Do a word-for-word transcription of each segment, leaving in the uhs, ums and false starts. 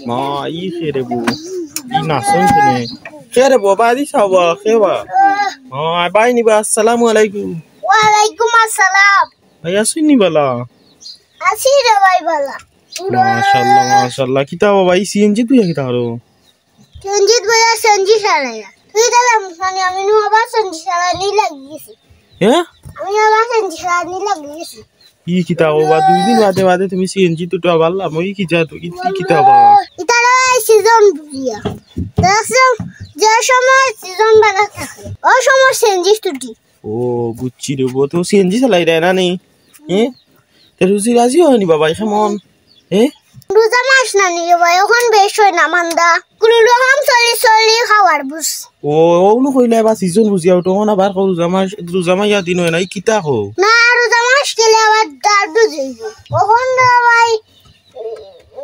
মা, ই কে রে বো? ই নাচন কেনে? কে রে বো? বাড়ি চাও বা, কে বা? ও, আই বাই নিবা, আসসালামু আলাইকুম। ওয়ালাইকুম আসসালাম। ভাই, আছইন নি বালা? আছি রে ভাই বালা। মাশাআল্লাহ, মাশাআল্লাহ। কিতা বাবা, ই সিএনজি তুই কিতা করো? সিএনজি বইয়া সিএনজি চালাইয়া। তুই তাহলে মুখানি আমি নু আবার সিএনজি চালানি লাগি গেছি। হ্যাঁ? আমি আবার সিএনজি চালানি লাগি গেছি। ই কিতা বাবা, দুই দিন বাদে বাদে তুমি সিএনজি দুটো আবার লামো, ই কি জাদু, ই কি কিতা বাবা? ইতারা সিজন বুঝিয়া। দেখছো, যে সময় সিজন বালা থাকে, ওই সময় সিএনজি ছুটি। ও, বুঝছি রে বো, তো সিএনজি চালাই দেয় না নি? হ্যাঁ? তে রুজি রাজি হয়নি বাবা, কেমন? হ্যাঁ? রোজা মাস না নি রে ভাই, অখন বেশ অয় না মান্দা। কুলু রকম চলি চলি খাওয়ার বুঝ। ও, অউ নু কইলে এবার সিজন বুঝিয়া উঠো, অখন আবার কও রোজা মাস, রোজা মাইয়া দিন অয় না, ই কিতা কও? না, রোজা মাস গেলে আবার দাঁড় বুঝ অইব। অখন রে ভাই,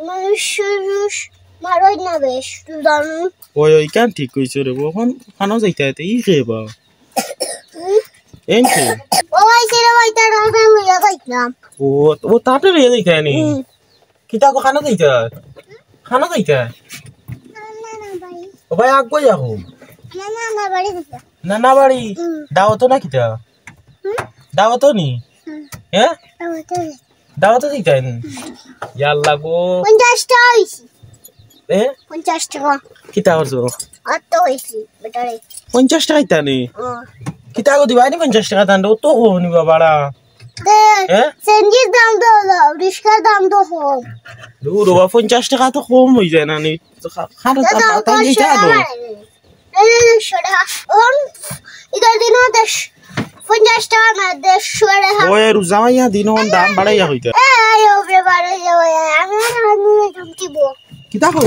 মানুষ মানুষ মারই না বেশ, রোজা নু। ওই, ওই, কান ঠিক কইছো রে বো, অখন খানো যাইতা এতে, ই কে বা? N K? ও ভাই, কে রে ভাই, তার আগে লইয়া যাইতাম। ও, ও তাতে লইয়া যাইতা নি? হুম। কিতা গো, খানো যাইতা? খানো যাইতা? না, না, না, ভাই। ও ভাই, আগ কই যাবো? না, না, না, বাড়ি যাইতাম। না, না, বাড়ি। হুম। দাওয়াত না কিতা? হুম? দাওয়াত নি? হুম। হ্যাঁ? দাওয়াত। দাওয়াত দিতেন? ইয়াল্লা গো। পঞ্চাশ টেকা অইছে। এ? পঞ্চাশ টেকা। কিতা করছো? অত অইছে, বেটারে। পঞ্চাশ টেকা ইতা নি? ও। কিতা গো দিবা নি পঞ্চাশ টেকা তান? অত কম নি বাবারা। দে, এ? সিএনজির দাম তো অইলো, রিক্সার দাম তো কম। দূর বাবা, পঞ্চাশ টেকা তো কম অই যায় না নি? তো খা-, খানো দে, তা-, দে, তা-, তা দশ নিতে টেকা আনো। মারে। এই, এই, একশো টেকা। অখন ইতার দিনও দেড়শ, পঞ্চাশ টেকা না, দেড়শো টেকা। ওই রোজা মাইয়া দিন অখন দাম বাড়াইয়া কইতা। এ, আই, ও বে, বাড়াইয়া, ওই, আমি আর আমি লইতাম টিবো। কিতা কও?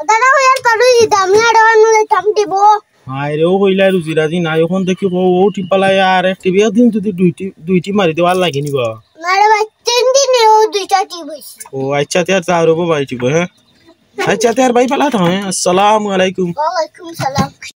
দাদা, ওই আর পারুই দিতা, আমি আর আমি লইতাম টিবো। হায় রে, ও কইলা রুজি রাজি নাই, অখন দেখি কও, ও টিপ পালাই আর এক টিপ, একদিন যদি দুই টিপ, দুই টিপ মারি দেওয়ার লাগে নিবা। না রে ভাই, তিন দিনে ও দুইটা টিপ অইছে। ও আচ্ছা, তে আর তার হবো ভাই টিপ, হ্যাঁ? আচ্ছা, তে আর ভাই পালা তো, হ্যাঁ? আসসালামু আলাইকুম। ওয়ালাইকুম সালাম।